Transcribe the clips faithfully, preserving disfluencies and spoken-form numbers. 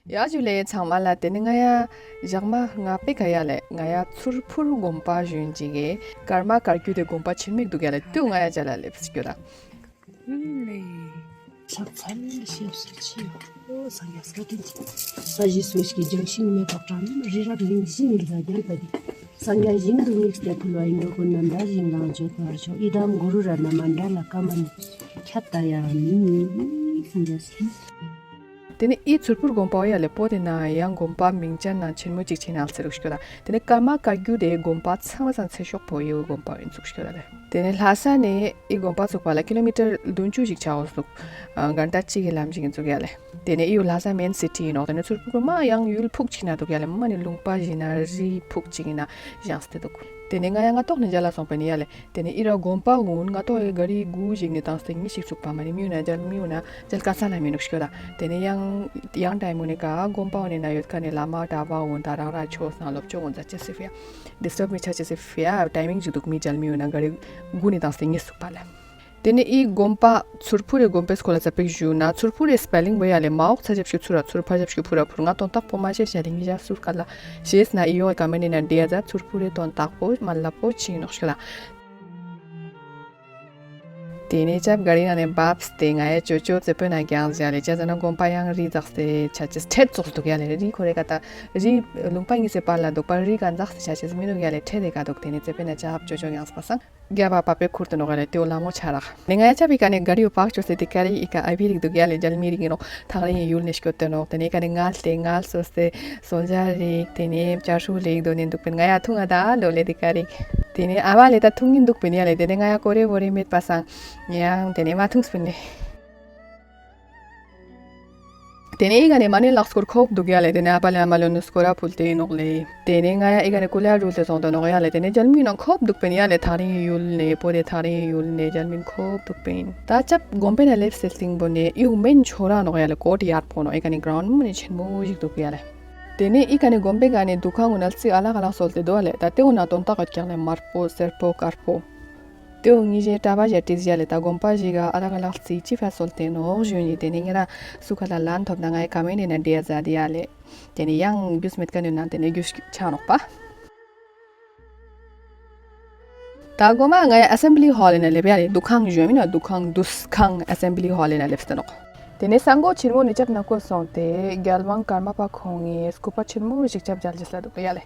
ཡ་ཇུ་ལེ་ཚང་མ་ལ། དེ་ནི་ང་ཡ་ཞག་མ་ང་པེ་ག་ཡ་ལེ། ང་ཡ་ཚུར་ཕུར་དགོན་པ་གཞོན་ཅིག་གི་ཀརྨ་བཀའ་བརྒྱུད་དེ་དགོན་པ་ཆེན་མིག་འདུག་ཡ་ལེ། ཏུ་ང་ཡ་ཅ་ལ་ལེ་ཕིས་སྐྱོ་ད། ལེ། ཕྱག་འཚལ་ཞེས་སུ་མཆིའོ། སངས་རྒྱས་བཀའ་དྲིན་ཅན། ས་གཞི་སོ་ཞིག་གི་ལྗང་ཤིང་མེ་ཏོག་བཀྲ་མ་རི་རབ་གླིང་བཞི་ནི་ལ་རྒྱན་པ་དེ། སངས་རྒྱས་ཞིང་དུ་དམིགས་ཏེ་ཕུལ་བ་ཡིན་འགྲོ་ཀུན་རྣམས་འདྲ་ཞིང་ལ་བརྗོད་པར་ཤོག་ཨི་དམ་གུ་རུ་ར་ན་མ་འདྲ་ལ་ཀ་མ་ནི་ཁྱད་ད་ཡ་མི་སངས་རྒྱས་ཞིང་། དེ་ནས་ཨི་ཚུར་ཕུར་དགོན་པ་ཡ་ལེ་པོ་དེ་ན་ཡང་དགོན་པ་མིང་ཅན་ན་ཆེན་མོ་གཅིག་ཆེ་ན་ཚེ་རུག་ཤོད་ད། དེ་ནས་ཀརྨ་བཀའ་བརྒྱུད་དེ་དགོན་པ་ཚང་མ་ཚང་ཚེ་ཤོག་པོ་ཡོད་དགོན་པ་ཡིན་ཚུགས་ཤོད་ད་ལེ། དེ་ནས་ལྷ་ས་ནས་ཨི་དགོན་པ་ཚུགས་པ་ལ་ཀི་ལོ་མི་ཊར་བདུན་ཅུ་ཞིག་ཆགས་འོ་ཚུགས། གན་ཏ་གཅིག་གི་ལམ་ཞིག་ཡིན་ཚུགས་ཡ་ལེ། དེ་ནས་ཨི་ཡོ་ལྷ་ས་མེན་སི་ཊི་ཡིན་ནོག་དེ་ནས་ཚུར་ཕུར་མ་ཡང་ཡུལ་ཕུག་ཅིག་ན་འདུག་ཡ་ལེ། མ་ནི་ལུང་པ་ཞིག་ན་རི་ཕུག་ཅིག་ཡིན་ན་བཞེངས་སྟེ་འདུག་དེ་ནས་ང་ཡང་ང་ཏོག་ནས་མཇལ་ལ་སོང་པ་ནི་ཡ་ལེ། དེ་ནས་ཨི་ར་དགོན་པ་འོན་ང་ཏོག་ཡི་ག་རི་དགུ་ཞིག་ནས་བཏང་སྟེ་ཉི་ཞིག་ཚུགས་པ་མ་ནི་མིའུ་ན་མཇལ་མིའུ་ན་མཇལ་ཀ་ས་ལ་མི་ནུག་ཤོད་ད། དེ་ནས་ཡང་ཡང་ཏའི་མོ་ནི་ག་དགོན་པ་འོན་ནི་ན་ཡོད་ཁ་ནས་བླ་མ་གྲྭ་པ་འོན་ད་རང་ར་ཆོས་སང་སློབ་ཆོས་འོན་ཛ་ཅེ་སི་ཕི་ཡ་ཌི་སི་ཊརབ་མི་ཆ་ཅེ་སི་ཕི་ཡ་ཏའི་མིང་ཅིག་འདུག་མི་མཇལ་མིའུ་ན་ག་རི་དགུ་ནས་བཏང་སྟེ་ཉི་ཚུགས་པ་ལ། དེ་ནས་ཨི་དགོན་པ་ཚུར་ཕུར་རེ་དགོན་པའི་སྐོར་ལ་ཙ་པིག་ཞུ་ན་ཚུར་ཕུར་རེ་སི་པེ་ལིང་བོ་ཡ་ལེ་མ་འོག་ཚ་ཞབས་ཞུ་ཚུར་ར་ཚུར་ཕ་ཞབས་ཞུ་ཕུར་ར་ཕུར་ང་དོན་དག་པོ་མ་ཤེས་ཤ་ལེ་ངི་ཞ་སུར་ཀ་ལ་ཤེས་ན་ཨི་ཡོ་ཀ་མེ་ནི་ན་འདི་ཡ་ཛ་ཚུར་ཕུར་རེ་དོན་དག་པོ་མ་ལབ་པོ་ཆི་ནོག་ཤོད་ད། དེ་ནས་ཅབ་ག་རི་ན་ནས་བབས་ཏེ་ང་ཡ་ཅོ་ཅོ་ཙེ་པོ་ན་རྒྱང་ཟ་ལེ་ཅ་ཟ་ན་དགོན་པ་ཡང་རི་ཛག་སྟེ་ཆ་ཅེས་ཁྲེད་ཙོགས་འདུག་ཡ་ལེ། རི་ཁོ་རེ་ཀ་ད་རི་ལུང་པ་གཉིས་སེ་པར་ལ་འདུག་པ་རི་ཀ་ཛག་སྟེ་ཆ་ཅེས་མི་འདུག་ཡ་ལེ། ཁྲེད་དེ་ཀ་འདུག་དེ་ནས་ཙེ་པོ་ན་ཅབ་ཅོ་ཅོ་རྒྱང་སྤ་སང་རྒྱ་བ་པ་པེ་ཁུར་དུ་ནོག་ཡ་ལེ། ཏེའོ་ལ་མོ་ཆ་རག་ནི་ང་ཡ་ཅབ་ཨི་ཀ་ནས་ག་རི་ཡོ་པག་ཅོ་སེ་དེ་ཀ་རི་ཨི་ཀ་ཨ་བི་རིག་འདུག་ཡ་ལེ། འཇལ་མི་རིག་ཡིན་ནོག་ཐག་རིང་ཡི་ཡུལ་ནས་སྐྱོད་དེ་ནོག་དེ་ནས་ཀ་ནས་ངལ་ཏེ་ངལ་སོ་སེ་སོན་ཇ་རིག་དེ་ནས་ཅ་ཧྲུ་ལིག་དོ་ནས་འདུག་པིན་ང་ཡ་ཐུང་ང་ད་ལོ་ལེ་དེ་ཀ་རིག་དེ་ནས་ཨ་བ་ལེ་ད་ཐུང་ངིན་འདུག་པིན་ཡ་ལེ། དེ་ནས་ང་ཡ་ཀོ་རེ་བོ་རེ་མེད་པ་སང་ཡང་དེ་ནས་མ་ཐུང་སྤིན་ལེ། དེ་ནས་ཨི་ཀ་ནས་མ་ནི་ལག་སྐོར་ཁོབ་འདུག་ཡ་ལེ། དེ་ནས་ཨ་པ་ལེ་ཨ་མ་ལོ་ནུ་སྐོར་ར་ཕུལ་ཏེ་ཡིན་ནོག་ལེ། དེ་ནས་ང་ཡ་ཨི་ཀ་ནས་ཀུ་ལ་རུལ་ཏེ་སོང་དོ་ནོག་ཡ་ལེ། དེ་ནས་འཇལ་མི་ནང་ཁོབ་འདུག་པིན་ཡ་ལེ། ཐག་རིང་ཡི་ཡུལ་ནས་པོ་དེ་ཐག་རིང་ཡི་ཡུལ་ནས་འཇལ་མི་ཁོབ་འདུག་པིན། ད་ཅབ་དགོན་པའི་ན་ལེབ་སེ་སྟིང་པོ་ནས་ཨི་ཧུ་མེན་ཆོ་ར་ནོག་ཡ་ལེ། ཀོ་ཊ་ཡར་པོ་ནོག་ཨི་ཀ་ནས་གྲོན་མོ་ནས་ཆེན་མོ་ཞིག་འདུག་ཡ་ལེ། དེ་ནས་ཨི་ཀ་ནས་དགོན་པའི་ཀ་ནས་འདུ་ཁང་ངོ་ན་རྩིག་ཨ་ལག་ཨ་ལག་སོལ་ཏེ་འདུག་ལེ། ད་དེ་འོ་ན་དོན་དག་ག་ཀྱག་ལེ། དམར་པོ་སེར་པོ་དཀར་པོ། དེའོ་ངི་ཞེ་གྲྭ་པ་ཞེ་ཏིས་ཞེ་ལེ། ད་དགོན་པ་ཞིག་ག་ཨ་ལག་ཨ་ལག་རྩིག་ཅི་ཕ་སོལ་ཏེ་ནོག་ཞུ་ནི། དེ་ནས་ངེ་ར་སུ་ཁ་ལ་ལན་ཐོབ་ན་ང་ཡི་ཀ་མེན་ནི་ན་འདྲེ་ཡ་ཛ་དི་ཡ་ལེ། དེ་ནས་ཡང་རྒྱུས་མེད་ཀ་ནི་ན་དེ་ནས་རྒྱུས་ཆ་ནོག་པ། ད་གོ་མ་ང་ཡ་ཨ་སེམ་བྷི་ལི་ཧོལ་ན་ལེབ་ཡ་ལེ། འདུ་ཁང་གཞོན་མི་ན་འདུ་ཁང་འདུས་ཁང་ཨ་སེམ་བྷི་ལི་ཧོལ་ན་ལེབ་སྟེ་ནོག་དེ་ནས་ས་འགོ་ཆེན་མོ་ནི་ཅབ་ན་ཀོ་སོང་སྟེ་རྒྱལ་དབང་ཀརྨ་པ་ཁོང་ངི་སྐུ་པར་ཆེན་མོ་ཞིག་ཅབ་མཇལ་ཅེས་ལ་འདུག་ཡ་ལེ།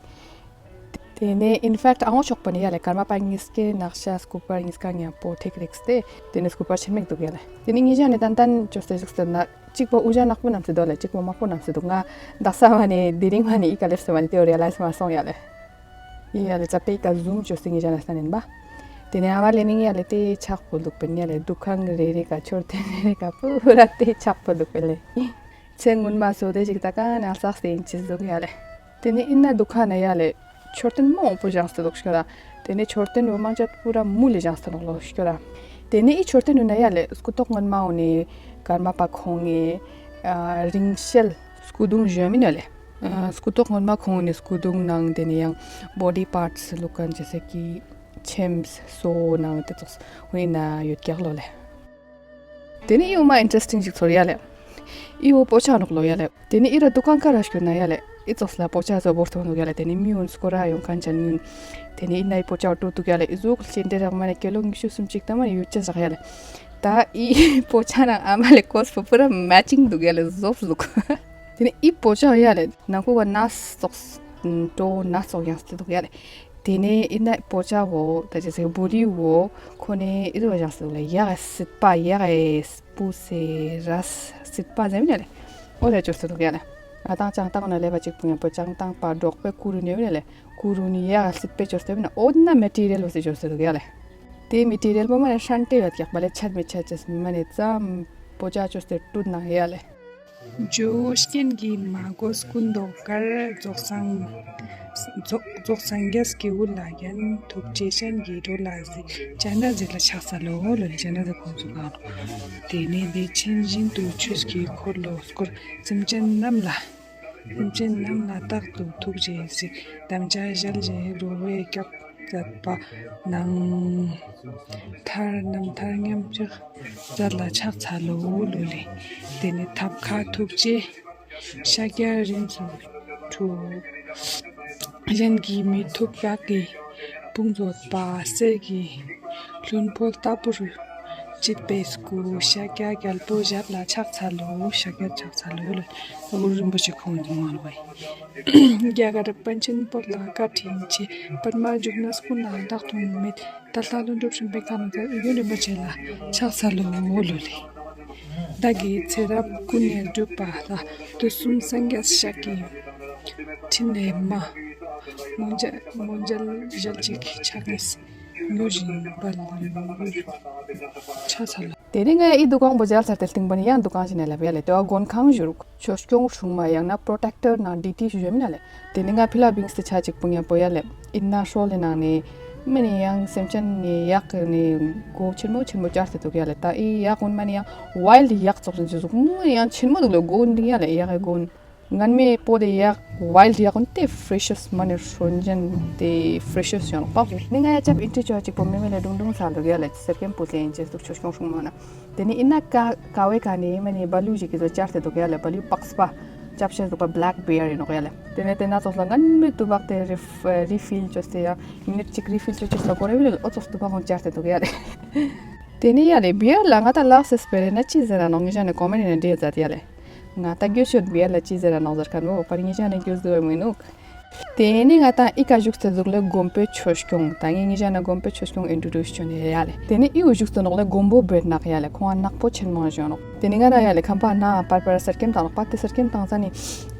དེ་ནས་ཨིན་ཕེག་ཨ་ངོ་ཆོག་པ་ནི་ཡ་ལེ། ཀརྨ་པ་གཉིས་ཀའི་ནག་ཤ་སྐུ་པར་གཉིས་ཀ་མཉམ་པོ་ཐིག་རིགས་ཏེ་དེ་ནས་སྐུ་པར་ཆེན་མིག་འདུག་ཡ་ལེ། དེ་ནས་ངི་ཞ་ནས་ཏན་ཏན་ཅོ་སྟེ་ཞིག་ཟེར་ན་གཅིག་པོ་ཨུ་ཞ་ནག་པོ་རྣམས་སེ་འདུག་ལེ། གཅིག་པོ་དམར་པོ་རྣམས་སེ་འདུག་ང་དག་ས་མ་ནས་དེ་རིང་མ་ནས་ཨི་ཀ་ལེབ་སེ་མ་ནས་དེའོ་རེ་ལའི་སི་མ་སོང་ཡ་ལེ། ཡི་ཡ་ལེ་ཙ་པེ་ཀ་ཟུམ་ཅོ་སྟེ་ངི་ཞ་ནས་ས་ནན་པ། དེ་ནས་ཨ་བ་ལེ་ནི་ཡ་ལེ་དེ་ཆག་པོ་འདུག་པིན་ཡ་ལེ། འདུ་ཁང་རེ་རེ་ཀ་མཆོད་རྟེན་རེ་རེ་ཀ་པུ་ར་དེ་ཆག་པོ་འདུག་པིན་ལེ། ཚེ་སྔོན་མ་སོ་དེ་ཞིག་ད་ཀ་ན་ལ་སག་སྟེ་ཡིན་ཅི་ཟུག་ཡ་ལེ། དེ་ནས་ཨིན་ན་འདུ་ཁང་ན་ཡ་ལེ། མཆོད་རྟེན་མང་པོ་བཞེངས་སྟེ་འདུག་ཤོད་ར། དེ་ནས་མཆོད་རྟེན་བོ་མང་ཆེ་པུ་ར་མུ་ལེ་བཞེངས་སྟེ་འདུག་ལོ་ཤོད་ར། དེ་ནས་ཨི་མཆོད་རྟེན་བོ་ན་ཡ་ལེ་སྐུ་ཐོག་སྔོན་མ་བོ་ནི་ཀརྨ་པ་ཁོང་ངི་ཨ་རིང་བསྲེལ་སྐུ་གདུང་གཞོན་མི་ན་ལེ། ཨ་སྐུ་ཐོག་སྔོན་མ་ཁོང་ནི་སྐུ་གདུང་ནང་དེ་ནས་ཡང་བོ་ཌི་པར་ཊི་སི་ལུག་གན་ཅེས་ཀྱི་ཁྱེམས་སོ་ནང་དེ་ཚོགས་ཧུའི་ན་ཡོད་ཀྱག་ལོ་ལེ། དེ་ནས་ཨི་འོ་མ་ཨིན་ཊ་རེ་སི་ཊིང་ཞིག་ཚོར་ཡ་ལེ། ཨི་འོ་པོ་ཆ་ནོག་ལོ་ཡ་ལེ། དེ་ནས་ཨི་ར་འདུ་ཁང་ཁ་ར་ཤོད་ན་ཡ་ལེ། ཨི་ཙོགས་ལ་པོ་ཆ་ཚོ་བོར་ཐོག་ནོག་ཡ་ལེ། དེ་ནས་མི་འོན་སྐོར་ར་ཡོང་མཁན་ཅན་མི་འོན། དེ་ནས་ཨི་ན་ཨི་པོ་ཆ་འགྲོ་འདུག་ཡ་ལེ། ཨི་ཟོག་ལ་ཅི་འདྲེ་རག་མ་ནས་ཀེ་ལོ་ཉི་ཤུ་སུམ་ཅིག་ད་མ་ཡོད་ཅེས་ཟག་ཡ་ལེ། ད་ཨི་པོ་ཆ་ནང་ཨ་མ་ལེ་ཀོས་པོ་པུ་ར་མེ་ཅིང་འདུག་ཡ་ལེ་ཟོབ་ཟུག་དེ་ནས་ཨི་པོ་ཆ་ཡ་ལེ་ནང་ཁུ་བ་ན་ཙོགས་ཏོ་ན་ཙོགས་ཡང་སྟེ་འདུག་ཡ་ལེ། དེ་ནས་ཨི་ན་པོ་ཆ་བོ་ད་ཅི་ཟེར་བུ་རི་བོ་ཁོ་ནས་ཨི་རུ་བ་ཞང་སི་ལ་ཡག་སྲིད་པ་ཡག་སྤུ་སེ་ར་སྲིད་པ་ཟེར་མི་ན་ལེ། ཨོ་ལེ་ཅོ་སྟེ་འདུག་ཡ་ལེ། ང་དང་ཅང་ཏང་ན་ལེ་བ་ཅིག་པུ་ཡང་པོ་ཅང་ཏང་པ་འབྲོག་པའི་ཀུ་རུ་ནེ་མི་ན་ལེ། ཀུ་རུ་ནི་ཡག་སྲིད་པའི་ཅོ་སྟེ་མི་ན་ཨོ་ན་མེ་ཊི་རི་ཡལ་བོ་སེ་ཅོ་སྟེ་འདུག་ཡ་ལེ། དེ་མེ་ཊི་རི་ཡལ་བོ་མ་ནེ་ཧྲན་ཏེ་ཡོད་ཀྱག་པ་ལེ་ཆད་མེ་ཆད་ཅེས་མི་མ་ནེ་ཙམ་པོ་ཅ་ཅོ་སྟེ་ཏུ་ན་ཡ་ལེ། ཇོ་བོ་རྒྱན་གྱི་མ་གོས་སྐུ་མདོག་དཀར། རྫོགས་སངས་རྫོགས་རྫོགས་སངས་རྒྱས་སྐྱེས་བུ་ལ་བརྒྱན། ཐུགས་རྗེ་ཅན་གྱི་འགྲོ་ལ་གཟིགས། སྤྱན་རས་གཟིགས་ལ་ཕྱག་འཚལ་ལོ། ལོ་ལེ་སྤྱན་རས་གཟིགས་ཁོང་ཚོ་གང་། དེ་ནས་བདེ་ཆེན་ཞིང་དུ་ཆོས་ཀྱི་འཁོར་ལོ་བསྐོར། སེམས་ཅན་རྣམས་ལ་སེམས་ཅན་རྣམས་ལ་རྟག་ཏུ་ཐུགས་རྗེས་གཟིགས། དམ་བཅའ་གཞལ་བྱེད་རོལ་པའི་སྐབས། མཛད་པ་རྣམ་ཐར་རྣམ་ཐར་མཉམ་གཞག་མཛད་ལ་ཕྱག་འཚལ་ལོ། ལོ་ལེ། དེ་ནས་ཐབས་མཁས་ཐུགས་རྗེ་ ཤཱཀྱ་རིན་སུ་ཁྲུ། གཞན་གྱིས་མི་ཐུབ་བྲག་གི་དཔུང་བཟོད་པ། གསེར་གྱི་ལྷུན་པོ་ལྟ་བུར་བརྗིད་པའི་སྐུ། ཤཱཀྱ་རྒྱལ་པོ་ཞབས་ལ་ཕྱག་འཚལ་ལོ། ཤཱཀྱ་ཕྱག་འཚལ་ལོ་ལ་གུ་རུ་རིན་པོ་ཆེ་ཁོང་གི་མ་ལ་བའི། རྒྱ་གར་པཎ་ཆེན་བོད་ལ་བཀའ་དྲིན་ཆེ། པདྨ་འབྱུང་གནས་ཀུན་ལ་བདག་མཐོང་མེད། ད་ལྟ་ལྷུན་གྲུབ་ཆེན་པོའི་མཁའ་ན་རྒྱལ་ཡུམ་རིན་པོ་ཆེ་ལ་ཕྱག་འཚལ་ལོ་ལོ་ལེ། བདག་གི་ཚེ་རབས་ཀུན་ནས་བསྒྲུབས་པ་ལ། དུས་གསུམ་སངས་རྒྱས་ཤཱཀྱའི་ཕྲིན་ལས་མ། མོན་མཇལ་མོན་མཇལ་ཞལ་གཅིག་ཕྱག་གཉིས་མྱུར་བཞིན་འབུལ། ཕྱག་འཚལ་ལོ། དེ་ནས་ངས་ཨི་འདུ་ཁང་པོ་མཇལ་ཚར་ཏེ་སྟིང་པོ་ནས་ཡང་འདུ་ཁང་ཞིག་ནས་ལབ་ཡ་ལེ། དེ་བ་མགོན་ཁང་བཞུགས། ཆོས་སྐྱོང་སྲུང་མ་ཡང་ན་པྲོ་ཊེག་ཊར་ནང་ཌི་ཊི་ཞུ་མིན་ན་ལེ། དེ་ནས་ང་ཕི་ལ་བིངས་ཏེ་ཆ་གཅིག་པུ་ཉ་པོ་ཡ་ལེ། ཨི་ན་ཧྲོ་ལེ་ནང་ནས་མི་ནི་ཡང་སེམས་ཅན་ནི་ཡག་གི་ནི་སྒོ་ཆེན་མོ་ཆེན་མོ་བཅར་ཏེ་འདུག་ཡ་ལེ། ད་ཨི་ཡག་ཀུན་མ་ནི་ཡང་ཝའིལ་ཌི་ཡག་ཙོགས་ཅན་ཅི་ཟུག་མི་ཡང་ཆེན་མོ་འདུག་ལེ། སྒོ་འདི་ཡ་ལེ་ཡག་གི་སྒོ་ངན་མེད་པོ་དེ་ཡག་ཝའིལ་ཌི་ཡག་ཀུན་དེ་ཕི་རེ་ཤི་ཡས་མ་ནི་ཧྲོན་ཅན་དེ་ཕི་རེ་ཤི་ཡས་ཡོང་པག་ནི་ང་ཡ་ཅབ་ཨིན་ཊི་ཅོ་གཅིག་པོ་མི་མི་ལེ་ཌུང་ཌུང་ས་འདུག་ཡ་ལེ། སེར་ཀེམ་པོ་ཟེ་ཨིན་ཅེས་འདུག་ཆོས་སྐྱོང་སྲུང་མ་ན། དེ་ནས་ཨི་ན་ཀ་ཀ་བའི་ཀ་ནས་མ་ནི་བ་ལུ་ཞིག་གི་ཚོ་བཅར་ཏེ་འདུག་ཡ་ལེ། བ་ལུ་པགས་པ་ཅབ་ཤ་འདུག་པ་བྷི་ལེག་བི་ཡར་ཡིན་ནོག་ཡ་ལེ། དེ་ནས་དེ་ན་ཚོགས་ལ་ངན་མི་ཏུ་བག་དེ་རི་རི་ཕིལ་བཅོས་ཏེ་ཡ་མི་ནིཊ་གཅིག་རི་ཕིལ་བཅོས་བཅོས་ལ་གོ་རེ་བི་ལེ། ཨོ་ཚོགས་ཏུ་བག་ཁོང་བཅར་ཏེ་འདུག་ཡ་ལེ། དེ་ནས་ཡ་ལེ་བི་ཡར་ལ་ང་ད་ལག་སེ་སྤེ་རེ་ན་ཅི་ཟེར་ར་ནོག་ངི་ཞ་ནས་ཀོ་མེན་ཊི་ནས་འདྲེ་མཛད་ཡ་ལེ། ང་ད་རྒྱུ་ཤོད་བི་ཡར་ལ་ཅི་ཟེར་ར་ནོག་ཟེར་ཁན་བོ་པར་ངི་ཞ་ནས་རྒྱུ་ཟེར་བ་མི་ནུག་དེ་ནས་ང་ད་ཨི་ཀ་བཞུགས་ཚེ་ཟུག་ལ་དགོན་པའི་ཆོས་སྐྱོང་། ད་ངས་ངི་ཞ་ན་དགོན་པའི་ཆོས་སྐྱོང་ཨིན་ཊྲོ་ཌིའུ་སི་བྱོན་ནས་ཡ་ལེ། དེ་ནས་ཨི་བོ་བཞུགས་ཚེ་ནོག་ལ་མགོན་པོ་བེར་ནག་ཡ་ལེ། ཁོང་ང་ནག་པོ་ཆེན་མོ་བཞོན་ནོག་དེ་ནས་ང་ན་ཡ་ལེ་ཁམས་པ་ན་པར་པར་སེར་ཀེམ་བཏང་ནོག་པ། དེ་སེར་ཀེམ་བཏང་ས་ནི་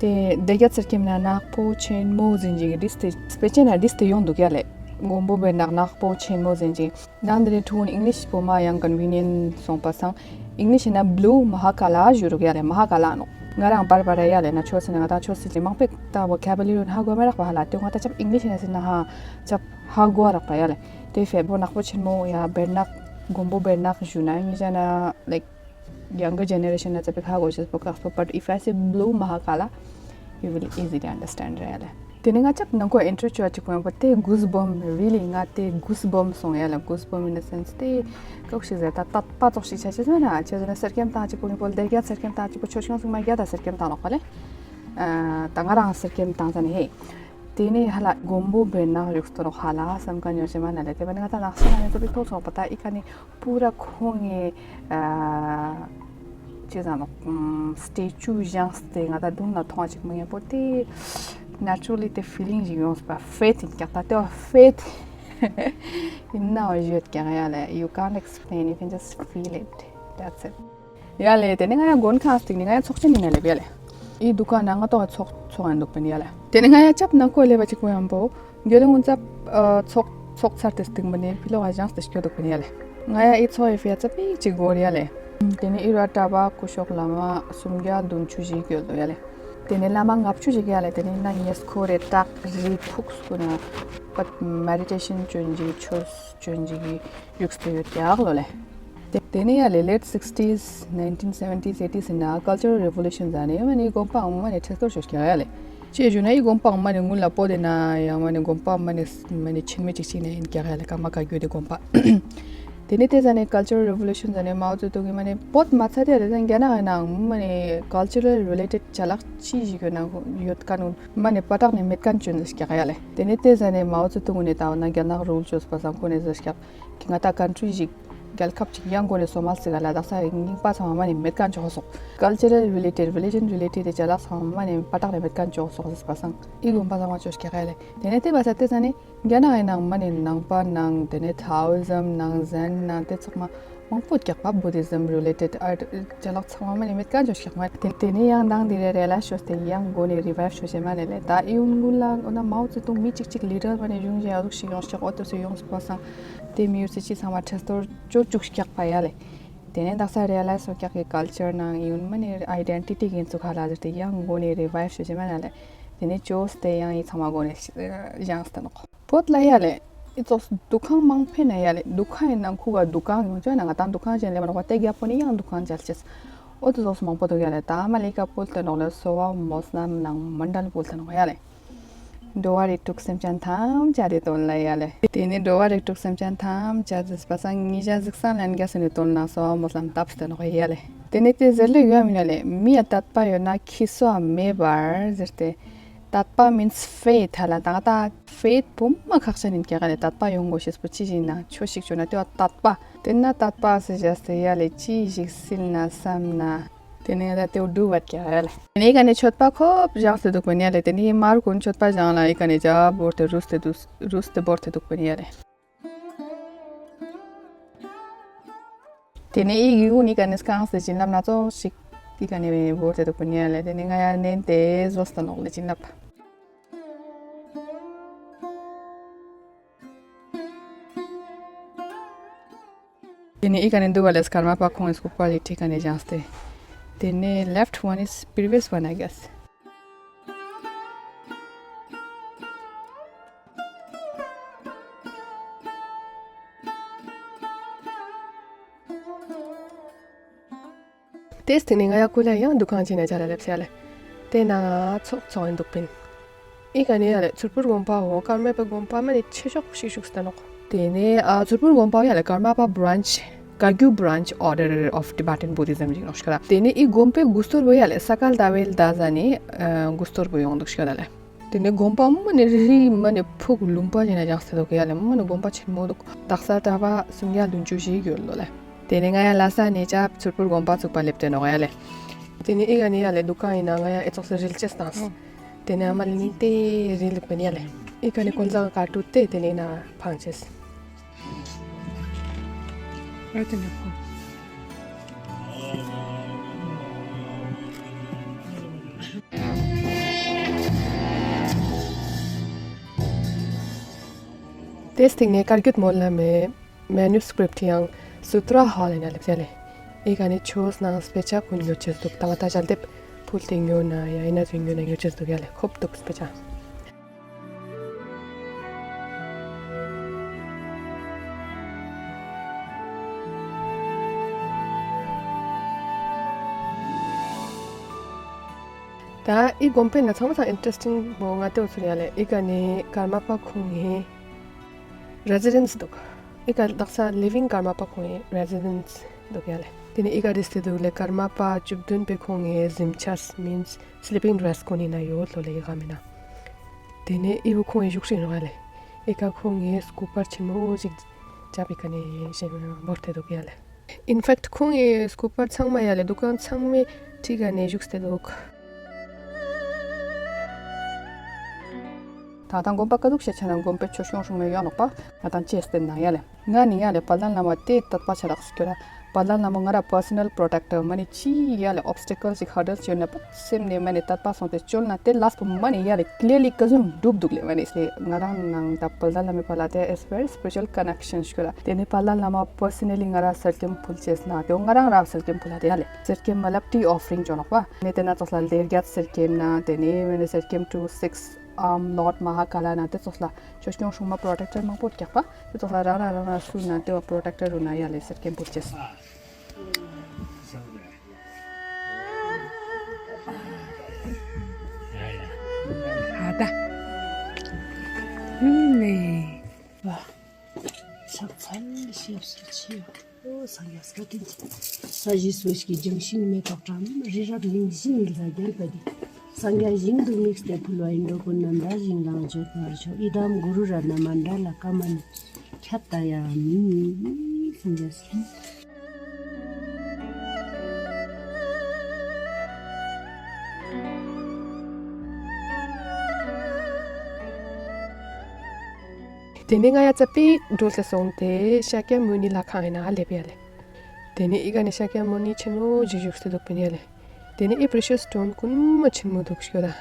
དེ་སྡེ་རྒྱ་སེར་ཀེམ་ན་ནག་པོ་ཆེན་མོ་ཟིན་ཅིག་རིས་དེ་སྤེ་ཆེན་ན་རིས་དེ་ཡོང་འདུག་ཡ་ལེ། མགོན་པོ་བེར་ནག་ནག་པོ་ཆེན་མོ་ཟིན་ཅིག་ནང་དེ་ནས་ཐུག་ཨིང་ལིཤ་པོ་མ་ཡང་ཀོན་བི་ནི་ཡན་སོང་པ་སང་། ཨིང་ལིཤ་ན་བྷི་ལུ་མ་ཧ་ཀ་ལ་ཞུ་རུག་ཡ་ལེ། མ་ཧ་ཀ་ལ་ནོག་ང་རང་པར་པར་ཡ་ལེ་ན་ཆོས་སི་ན་ང་ད་ཆོས་སི་ཅི་མང་པོ་ད་བོ་ཁེ་བ་ལི་རི་ཧ་གོ་མ་རག་པ་ཧ་ལ་དེ་ང་ད་ཅབ་ཨིང་ལིཤ་ན་སི་ན་ཧ་ཅབ་ཧ་གོ་རག་པ་ཡ་ལེ། དེ་ཕེ་བོ་ནག་པོ་ཆེན་མོ་ཡ་བེར་ནག་མགོན་པོ་བེར་ནག་ཞུ་ན་ངི་ཞ་ན་ལེག་ཡང་གི་ཇེ་ནེ་རེ་ཤན་ན་ཅབ་ཧ་གོ་ཤེས་པོ་ཁག་པོ། But if I say blue མ་ཧ་ཀ་ལ you will easily understand རེད་ལེ། དེ་ནས་ང་ཅབ་ནང་ཁོ་ཨིན་ཊྲོ་ཅོ་གཅིག་པོ་ཡང་པོ་དེ་གུས་བམ་རི་ལི་ང་དེ་གུས་བམ་སོང་ཡ་ལ། གུས་བམ་ཨིན་ད་སེན་སི་དེ་ཀོག་ཤིག་ཟེར་ད་ཏག་པ་ཙོག་ཤིག་ཆ་ཆེ་ཟེར་ན་ཆེ་ཟེར་ན་སེར་ཀེམ་བཏང་གཅིག་པོ་ཡིན་པོ་ལ་དེ་རྒྱ་སེར་ཀེམ་བཏང་གཅིག་པོ་ཆོས་སྐྱོང་སྲུང་མ་རྒྱ་ད་སེར་ཀེམ་བཏང་ནོག་པ་ལེ། ད་ང་རང་སེར་ཀེམ་བཏང་ས་ནི་ཧེ། དེ་ནས་ཧ་ལ་མགོན་པོ་བེར་ནག་རིགས་སྟོར་ཧ་ལ་བསམ་ཀ་ཉོ་ཆེ་མ་ན་ལེ། དེ་བ་ནི་ང་ད་ནག་ཤ་ན་ནི་ཙོ་པིག་ཐོག་ཚོགས་པ་ད་ཨི་ཀ་ནི་པུ་ར་ཁོང་ངི་ཅི་ཟེར་ནོག་སི་ཊེ་ཅུ་བཞེངས་ཏེ་ང་ད་དུང་ལ་མཐོང་བ་ཅིག་མི་ངན་པོ་དེ་ནེ་ཅུ་ར་ལི་དེ་ཕི་ལིང་ཞིག་ཡོངས་པ། ཕེ་ཐི་ཡིན་ཀྱག་ད་དེ་བ་ཕེ་ཐི་ཡིན་ན་བ་ཡོད་ཀྱག་ཡ་ལེ། You can't explain, you can just feel it, that's it. ཡ་ལེ། དེ་ནས་ང་ཡ་མགོན་ཁང་སྟེང་ནས་ང་ཡ་ཚོགས་ཆེན་ནས་ལེབ་ཡ་ལེ། ཨི་འདུ་ཁང་ནང་ང་ཏོག་ཚོགས་ཚོགས་ཡ་འདུག་པིན་ཡ་ལེ། དེ་ནས་ང་ཡ་ཅབ་ནང་ཁོ་ལེབ་བ་ཅིག་པོ་ཡང་པོ་རྒྱལ་ལོ་ངོ་ཚབ་ཚོགས་ཚོགས་ཚར་ཏེ་སྟིང་པ་ནས་ཕི་ལོག་ག་བཞེངས་ཏེ་སྐྱོད་འདུག་པིན་ཡ་ལེ། ང་ཡ་ཨི་ཚོགས་ཡ་ཕི་ཡ་ཚབ་ཨི་ཅིག་གོ་ར་ཡ་ལེ། དེ་ནས་ཨི་ར་གྲྭ་པ་སྐུ་ཞབས་བླ་མ་སུམ་བརྒྱ་བདུན་ཅུ་ཞིག་ཡོད་དོ་ཡ་ལེ། དེ་ནས་བླ་མ་ལྔ་བཅུ་ཞིག་ཡ་ལེ། དེ་ནས་ན་ཉེ་སྐོར་རེ་བྲག་རི་ཕུག་སྐུ་ན་པད་མེ་ཌི་ཊེ་ཤན་བྱོན་ཅིག་ཆོས་བྱོན་ཅིག་གི་བཞུགས་སུ་ཡོད་ཀྱག་ལོ་ལེ། དེ་དེ་ནས་ཡ་ལེ་late sixties, nineteen seventies, eighties ཡིན་ན་cultural revolution ཟེར་ནས་མ་ནི་དགོན་པའང་མ་ནི་འཕྲལ་སྟོར་ཤོར་ཀྱག་ཡ་ལེ། ཅེས་བརྗོད་ན་ཡི་དགོན་པའང་མ་ནི་སྔོན་ལ་པོ་དེ་ན་ཡང་མ་ནི་དགོན་པ་མ་ནི་མ་ནི་ཆེན་མོ་ཅིག་ཅིག་ནས་ཡིན་ཀྱག་ཡ་ལེ། ཀརྨ་བཀའ་བརྒྱུད་དེ་དགོན་པ། དེ་ནས་དེ་ཟ་ནས་cultural revolution ཟ་ནས་མའོ་ཙེ་ཏུང་གི་མ་ནི་བོད་མ་ཚད་དེ་རེ་ཟ་རྒྱ་ནག་ཡིན་ནའང་མ་ནི་cultural related ཅ་ལག་ཅི་ཞིག་ཡོད་ན་ཡོད་ཀ་ནུ་མ་ནི་པ་ཏག་ནས་མེད་ཀ་ནུ་བྱོན་ཟེར་ཀྱག་ཡ་ལེ། དེ་ནས་དེ་ཟ་ནས་མའོ་ཙེ་ཏུང་ནས་ད་འོ་ན་རྒྱ་ནག་རུལ་བཅོས་པ་སང་ཁོ་ནས་ཟེར་ཀྱག་གི་ང་ད་country ཞིག་རྒྱལ་ཁབ་ཅིག་ཡང་སྒོ་ནས་སོ་མ་ཟེར་ག་ལ་དག་ས་རྙིང་པ་ཚང་མ་མ་ནི་མེད་ཀ་འཇོག་སོག་cultural related, religion related ཅ་ལག་ཚང་མ་མ་ནི་པ་ཏག་ནས་མེད་ཀ་འཇོག་སོག་ཟེར་པ་སང་ཨི་དགོན་པ་ཚང་མ་བཅོས་ཀྱག་ཡ་ལེ། དེ་ནས་དེ་བ་ས་དེ་ཟ་ནས་རྒྱ་ནག་ཡིན་ནའང་མ་ནི་ནང་པ་ནང་དེ་ནས་Taoism ནང་Zen ནང་དེ་ཚང་མ་མང་པོ་ཀྱག་པ། Buddhism related ཨ་ཅ་ལག་ཚང་མ་མ་ནི་མེད་ཀ་འཇོག་ཀྱག་མ། དེ་དེ་ནས་ཡང་མདང་དེ་རེ་རེ་ལ་ཤོས་ཏེ་ཡང་སྒོ་ནས་revive ཤོས་ཤེ་མ་ནི་ལེ། ད་ཨི་ཡུན་གུན་ལ་འོ་ན་མའོ་ཙེ་ཏུང་མི་གཅིག་གཅིག་leader མ་ནི་ཡོང་ཞེ་ཨ་ཟུག་ཞིག་ཡོང་ཀྱག་ཨོ་ཏོ་སུ་ཡོང་སུ་པ་སང་དེ་མི་ཡུལ་སི་ཅི་ཚང་མ་འཕྲལ་སྟོར་བཅོ་བཅུག་ཀྱག་པ་ཡ་ལེ། དེ་ནས་དག་ས་རེ་ལ་སོ་ཀྱག་གི་culture ནང་ཨི་ཡུན་མ་ནི་identity གིན་ཚུགས་ཧ་ལ་ཟེར་ཏེ་ཡང་སྒོ་ནས་revive ཤོས་ཤེ་མ་ནི་ལེ། དེ་ནས་བཅོས་ཏེ་ཡང་ཨི་ཚང་མ་སྒོ་ནས་བཞེངས་ཏེ་ནོག་བོད་ལ་ཡ་ལེ། ཨི་ཙོགས་འདུ་ཁང་མང་ཕེ་ན་ཡ་ལེ། འདུ་ཁང་ཡིན་ན་ཁུ་ག་འདུ་ཁང་ཡོང་ཅ་ན་ང་ད་འདུ་ཁང་ཅན་ལེ་མ་རོགས་པ་དེ་རྒྱ་པོ་ནི་ཡང་འདུ་ཁང་ཅལ་ཅེས། ཨོ་ཏི་ཙོགས་མང་པོ་འདུག་ཡ་ལེ། ད་མ་ལི་ཀ་པུལ་ཏེ་ནོག་ལེ། སོ་བ་མོ་སྣམ་ནང་མ་འདྲ་ལ་པུལ་ཏེ་ནོག་ཡ་ལེ། འགྲོ་བ་རིགས་དྲུག་སེམས་ཅན་ཐམས་ཅད་དེ་དོན་ལ་ཡ་ལེ། དེ་ནི་འགྲོ་བ་རིགས་དྲུག་སེམས་ཅན་ཐམས་ཅད་ཟེར་པ་སང་ཉི་ཤ་གཟིགས་སང་ལན་རྒྱ་སེ་ནི་དོན་ན་སོ་བ་མོ་སྣམ་བཏབ་སྟེ་ནོག་ཡ་ལེ། དེ་ནས་དེ་ཟེར་ལེ་ཡོད་མིན་ལ་ལེ། མི་ཡ་དད་པ་ཡོད་ན་ཁྱི་སོ་མེད་པར་ཟེར་ཏེ། དད་པ་means faith ཧ་ལ་ད་ད་faith བོ་མ་ཁག་ཆེན་ཡིན་ཀྱག་ལེ། དད་པ་ཡོང་དགོས་ཤེས་པོ་ཅི་ཞིག་ན་ཆོས་ཤིག་བྱུང་ན་དེ་བ་དད་པ། དེ་ན་དད་པ་ཟེར་བྱས་ཏེ་ཡ་ལེ་ཅི་ཞིག་སིལ་ན་བསམ་ན། དེ་ནས་ད་དེ་བ་འགྲུབ་བད་ཀྱག་ཡ་ལེ། དེ་ནས་ག་ནས་མཆོད་པ་ཁོབ་བཞག་སྟེ་འདུག་པིན་ཡ་ལེ། དེ་ནས་མར་གུན་མཆོད་པ་བཞག་ལ་ཨི་ག་ནས་ཇ་བོར་ཏེ་རུས་ཏེ་འདུག་རུས་ཏེ་བོར་ཏེ་འདུག་པིན་ཡ་ལེ། དེ་ནས་ཨི་ཡུལ་ནི་ག་ནས་སྐང་སྟེ་བྱིན་རླབས་སྣ་ཚོགས་ཤིག་ཨི་ག་ནས་བོར་ཏེ་འདུག་པིན་ཡ་ལེ། དེ་ནས་ང་ཡ་ནན་ཏེ་བཟོ་སྟེ་ནོག་ལེ་བྱིན་རླབས། དེ་ནས་ཨི་ག་ནས་འདུག་པ་ལས་ཀརྨ་པ་ཁོང་གི་སྐུ་པར་ལི་ཁྲི་ག་ནས་བཞེངས་ཏེ། དེ་ནས་left one is previous one, I guess. དེ་སྟེང་ནས་ང་ཡ་ཀུ་ལ་ཡང་འདུ་ཁང་ཆེན་ན་ཇ་ལ་ལེབ་སེ་ཡ་ལེ། དེ་ན་ཚོགས་ཚོགས་ཡིན་འདུག་པིན། ཨི་ག་ནས་ཡ་ལེ་ཚུར་པུར་དགོན་པ་འོ་ཀརྨ་པའི་དགོན་པ་མ་ནི་ཆེ་ཤོག་ཤིག་ཤུག་སྟེ་ནོག་དེ་ནས་ཨ་ཚུར་པུར་དགོན་པ་ཡ་ལེ་ཀརྨ་པ་branch Kagyu branch order of Tibetan Buddhism ཞིག་ནོག་ཤི་ཁ་ད། དེ་ནས་ཨི་དགོན་པའི་དགུ་གཏོར་བོ་ཡ་ལེ་ས་ག་ཟླ་བའི་ཟླ་ཟ་ནས་ཨ་དགུ་གཏོར་བོ་ཡོང་འདུག་ཤི་ཁ་ད་ལེ། དེ་ནས་དགོན་པ་མ་ནི་རི་རི་མ་ནི་ཕུག་ལུང་པ་ཡིན་ན་ཡང་སེ་འདུག་ཡ་ལེ། མ་ནི་དགོན་པ་ཆེན་མོ་འདུག་དག་ས་གྲྭ་པ་སུམ་བརྒྱ་བདུན་ཅུ་ཞིག་ཡོད་ལོ་ལེ། དེ་ནས་ང་ཡ་ལྷ་ས་ནས་ཅབ་ཚུར་པུར་དགོན་པ་ཚུགས་པ་ལེབ་ཏེ་ནོག་ཡ་ལེ། དེ་ནས་ཨི་ག་ནས་ཡ་ལེ་འདུ་ཁང་ཡིན་ན་ང་ཡ་ཨེ་ཙོག་སེ་རིལ་ཅེས་དང་། དེ་ནས་ཨ་མ་ལི་ནི་ཏེ་རིལ་ལུག་པ་ནི་ཡ་ལེ། ཨི་ག་ནས་ཀོན་ཛ་ག་ཀ་ཏུ་ཏེ་དེ་ནས་ན་ཕང་ཅེས། ཨ་དེ་ནས་ཕོ། དེ་སྟེང་ནས་བཀའ་བརྒྱུད་སྨོན་ལམ་མའི་manuscript ཡང་Sutra Hall ཡིན་ན་ལེབ་ཟེར་ལེ། ཨི་ག་ནས་ཆོས་ནང་དཔེ་ཆ་ཀུན་ཉོ་ཅེས་འདུག་ད་ང་ད་ཞལ་འདེབས་ཕུལ་ཏེ་ཉོ་ན་ཡ་ཡིན་ན་ཚོས་ཉོ་ན་ཉོ་ཅེས་འདུག་ཡ་ལེ། ཁོབ་འདུག་དཔེ་ཆ། ད་ཨི་དགོན་པའི་ནང་ཚང་མ་ཚང་interesting མོ་ང་ལྟ་བུ་ཚོར་ཡ་ལེ། ཨི་ག་ནས་ཀརྨ་པ་ཁོང་ངི་residence འདུག་ཨི་ག་དག་ས་living ཀརྨ་པ་ཁོང་ངི་residence འདུག་ཡ་ལེ། དེ་ནས་ཨི་ག་རིས་ཏེ་འདུག་ལེ། ཀརྨ་པ་བཅུ་བདུན་པའི་ཁོང་ངི་གཟིམ་ཆས་means sleeping dress ཀུན་ནི་ན་ཡོད་ལོ་ལེ། ཨི་ག་མིན་ན། དེ་ནས་ཨི་བོ་ཁོང་ངི་བཞུགས་ཤིང་རོགས་ཡ་ལེ། ཨི་ག་ཁོང་ངི་སྐུ་པར་ཆེན་མོ་ཞིག་ཅབ་ཨི་ག་ནས་བཞེངས་བོར་ཏེ་འདུག་ཡ་ལེ། In fact ཁོང་ངི་སྐུ་པར་ཚང་མ་ཡ་ལེ་འདུ་ཁང་ཚང་མའི་ཁྲི་ག་ནས་བཞུགས་ཏེ་འདུག་ད་ལྟ་དགོན་པ་ཀ་ཟུག་ཤེས་ཆ་ན་དགོན་པའི་ཆོས་སྐྱོང་སྲུང་མའི་ཡོད་ནོག་པ། ང་དང་ཅེས་བསྟན་ན་ཡ་ལེ། ང་ནི་ཡ་ལེ་དཔལ་ལྡན་བླ་མ་དེ་དད་པ་ཆ་རག་སྐྱོ་ར། དཔལ་ལྡན་བླ་མ་ང་ར་personal protector མ་ནི་ཅི་ཡ་ལེ་obstacle ཞིག་hurdle ཅིག་ཡོད་ན་པ་སེམས་ནས་མ་ནི་དད་པ་སོང་སྟེ་བཅོལ་ན་དེ་last པོ་མ་ནི་ཡ་ལེ་clearly ཀ་ཟུག་འགྲུབ་འདུག་ལེ། མ་ནི་སེ་ང་རང་ནང་ད་དཔལ་ལྡན་བླ་མའི་བར་ལ་དེ is very special connection ཞིག་ཡོད་ར། དེ་ནི་དཔལ་ལྡན་བླ་མ་personally ང་ར་གསེར་སྐྱེམས་ཕུལ་ཅེས་ན་དེ་ང་རང་ར་གསེར་སྐྱེམས་ཕུལ་ལ་དེ་ཡ་ལེ་གསེར་སྐྱེམས་མ་ལབ་tea offering ཅོ་ནོག་པ། ནི་དེ་ན་ཙོགས་ལ་ལྡེར་རྒྱད་གསེར་སྐྱེམས་ན་དེ་ནི་མ་ནི་གསེར་སྐྱེམས་two six um Lord Mahakala ན་དེ་ཙོགས་ལ་ཆོས་སྐྱོང་སྲུང་མ་protector མང་པོ་རྒྱག་པ། དེ་ཙོགས་ལ་རང་རང་རང་རང་སུ་ན་དེ་བ་protector རུ་ན་ཡ་ལེ་གསེར་སྐྱེམས་ཕུལ་ཅེས། ཨ་ད། ཨུ་ལེ། ཝ། ཕྱག་འཚལ་ཞབས་སུ་མཆིའོ། ཨོ་སངས་རྒྱས་བཀའ་དྲིན་ཆེ། ས་གཞི་སོ་སྐྱེ་ལྗོན་ཤིང་མེ་ཏོག་བཀྲམ། རི་རབ་གླིང་བཞི་ཡི་ལ་རྒྱལ་བ་འདི། སངས་རྒྱས་ཞིང་དུ་དམིགས་ཏེ་ཕུལ་བ་ཡིན། འགྲོ་ཀུན་རྣམས་དག་ཞིང་ལ་འབྱོར་བར་ཤོག། ཨི་དམ་གུ་རུ་རཏྣ་མནྟྲ་ལ་ཀ་མ་ནི་ཁྱད་ད་ཡ་མི་སངས་རྒྱས་སོ། དེ་ནས་ང་ཡ་ཙ་པིག་འགྲོ་སེ་སོང་སྟེ་ཤཱཀྱ་མུ་ནི་ལྷ་ཁང་ཡིན་ན་ལེབ་ཡ་ལེ། དེ་ནས་ཨི་ག་ནས་ཤཱཀྱ་མུ་ནི་ཆེན་མོ་ཞིག་བཞུགས་སེ་འདུག་པིན་ཡ་ལེ། དེ་ནས་ཨི་precious stone ཀུན་མ་ཆེན་མོ་འདུག་ཤོད་ད།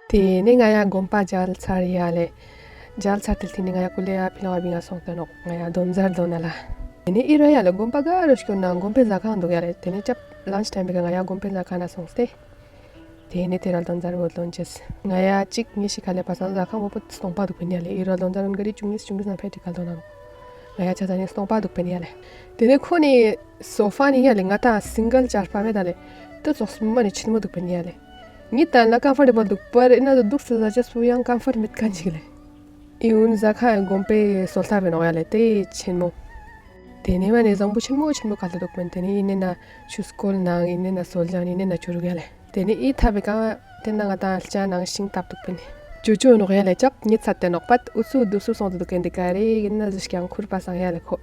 དེ་ནས་ང་ཡ་དགོན་པ་མཇལ་ཚར་ཡ་ལེ། མཇལ་ཚར་དེ་དེ་ནས་ང་ཡ་ཀུ་ལེ་ཡ་ཕི་ལོང་བ་བི་ང་སོང་སྟེ་ནོག་ང་ཡ་དོན་མཛར་དོ་ན་ལ། དེ་ནས་ཨི་རོ་ཡ་ལེ་དགོན་པ་ག་རུ་སྐྱོད་ན་དགོན་པའི་ཟ་ཁང་འདུག་ཡ་ལེ། དེ་ནས་ཅབ་lunch time བི་ག་ང་ཡ་དགོན་པའི་ཟ་ཁང་ན་སོང་སྟེ། དེ་ནས་དེ་ར་ལྡོན་ཟེར་བོ་ལྡོན་ཅེས། ང་ཡ་གཅིག་གཉིས་ཤིག་ག་ལས་པ་སང་ཟ་ཁང་བོ་པོ་སྟོང་པ་འདུག་པིན་ཡ་ལེ། ཨི་ར་ལྡོན་ཟེར་ན་ག་རེ་བཅུ་གཉིས་བཅུ་གཉིས་ན་ཕེ་ཏི་ག་ལྡོན་ན་ནོ། ང་ཡ་ཆ་ཟ་ནས་སྟོང་པ་འདུག་པིན་ཡ་ལེ། དེ་ནས་ཁོ་ནི་སོ་ཕ་ནི་ཡ་ལེ། ང་ད་སིང་གལ་ཅར་པ་མེད་ད་ལེ། དེ་ཙོགས་མ་ནི་ཆེན་མོ་འདུག་པིན་ཡ་ལེ། ངི་ད་ལ་ཀམ་ཕོར་ཊེ་བལ་འདུག་པར་ཨི་ན་དུ་འདུག་ས་ཟ་ཅེས་པོ་ཡང་ཀམ་ཕོར་ཊི་མེད་མཁན་ཅིག་ལེ། ཨི་ཡུན་ཟ་ཁང་དགོན་པའི་སོ་ལྟ་བའི་ནོག་ཡ་ལེ་དེ་ཆེན་མོ། དེ་ནས་མ་ནས་བཟང་པོ་ཆེན་མོ་ཆེན་མོ་ག་ལ་འདུག་པིན། དེ་ནས་ཨི་ནས་ན་ཆུ་སྐོལ་ནང་ཨི་ནས་ན་སོལ་ལྗང་ཨི་ནས་ན་ཆུ་རུག་ཡ་ལེ། དེ་ནས་ཨི་ཐབ་པའི་ཀ་དེ་ན་ང་དང་ལྕགས་ནང་ཤིང་བཏབ་འདུག་པིན། ཅོ་ཅོ་ནོག་ཡ་ལེ་ཅག་ཉི་ཚ་དེ་ནོག་པད་ཨུ་ཚུ་དུ་སུ་སོང་དུ་འདུག་གན་དེ་ག་རེ་ཡིན་ན་ཟིག་ཀྱང་ཁུར་པ་སང་ཡ་ལེ་ཁོ།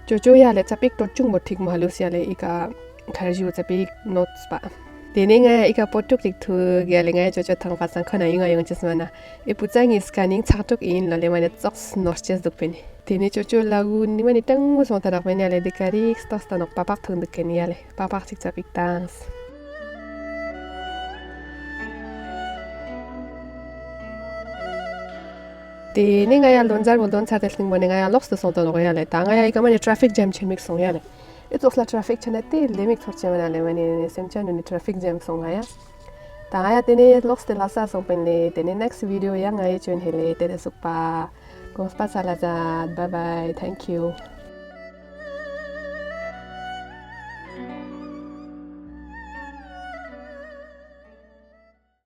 ཅོ་ཅོ་ཡ་ལེ་ཙ་པིག་ཏོ་ཅུང་མོ་ཐིག་མ་ལུས་ཡ་ལེ་ཨི་ཀ་ཁར་ཞུ་ཙ་པིག་ནོ་ཙ་པ། དེ་ནས་ང་ཡ་ཨི་ཀ་པོ་ཏུག་ཅིག་ཐུག་ཡ་ལེ། ང་ཡ་ཅོ་ཅོ་ཐང་པ་སང་ཁོ་ན་ཡིན་ང་ཡོང་ཅེས་མ་ན་ཨི་པུ་ཙ་ངི་སྐ་ནིང་ཚག་ཏུག་ཡིན་ལ་ལེ་མ་ནས་ཙོགས་ནོར་ཅེས་འདུག་པིན། དེ་ནས་ཅོ་ཅོ་ལ་གུ་ནི་མ་ནི་ཏང་མོ་སོང་ད་རག་པིན་ཡ་ལེ་དེ་ག་རེ་སྟོག་སྟ་ནོག་པ་པག་ཐུག་འདུག་གན་ཡ་ལེ་པ་པག་ཅིག་ཙ་པིག་ཏང་། དེ་ནས་ང་ཡ་ལོན་ཛར་བོ་ལྡོན་ཚར་ཏེ་སླིང་བོ་ནས་ང་ཡ་ལོགས་སུ་སོང་དོ་ནོག་ཡ་ལེ། ད་ང་ཡ་ཨི་ཀ་མ་ནས་ཊ་ཕིག་ཇམ་ཆེན་མིག་སོང་ཡ་ལེ། ཨི་ཙོགས་ལ་ཊ་ཕིག་ཆེ་ན་དེ་ལེ་མིག་ཚོར་ཆེ་བ་ན་ལེ་མ་ནས་སེམས་ཅན་ནུ་ནི་ཊ་ཕིག་ཇམ་སོང་ང་ཡ། ད་ང་ཡ་དེ་ནས་ལོགས་ཏེ་ལ་ས་སོང་པིན་ལེ། དེ་ནས་ནེགསི་ཝི་ཌི་ཡོ་ཡ་ང་ཡ་ཅོན་ཧེ་ལེ་དེ་ནས་སུག་པ། གོང་སྤ་ས་ལ་ཛད། Bye bye. Thank you.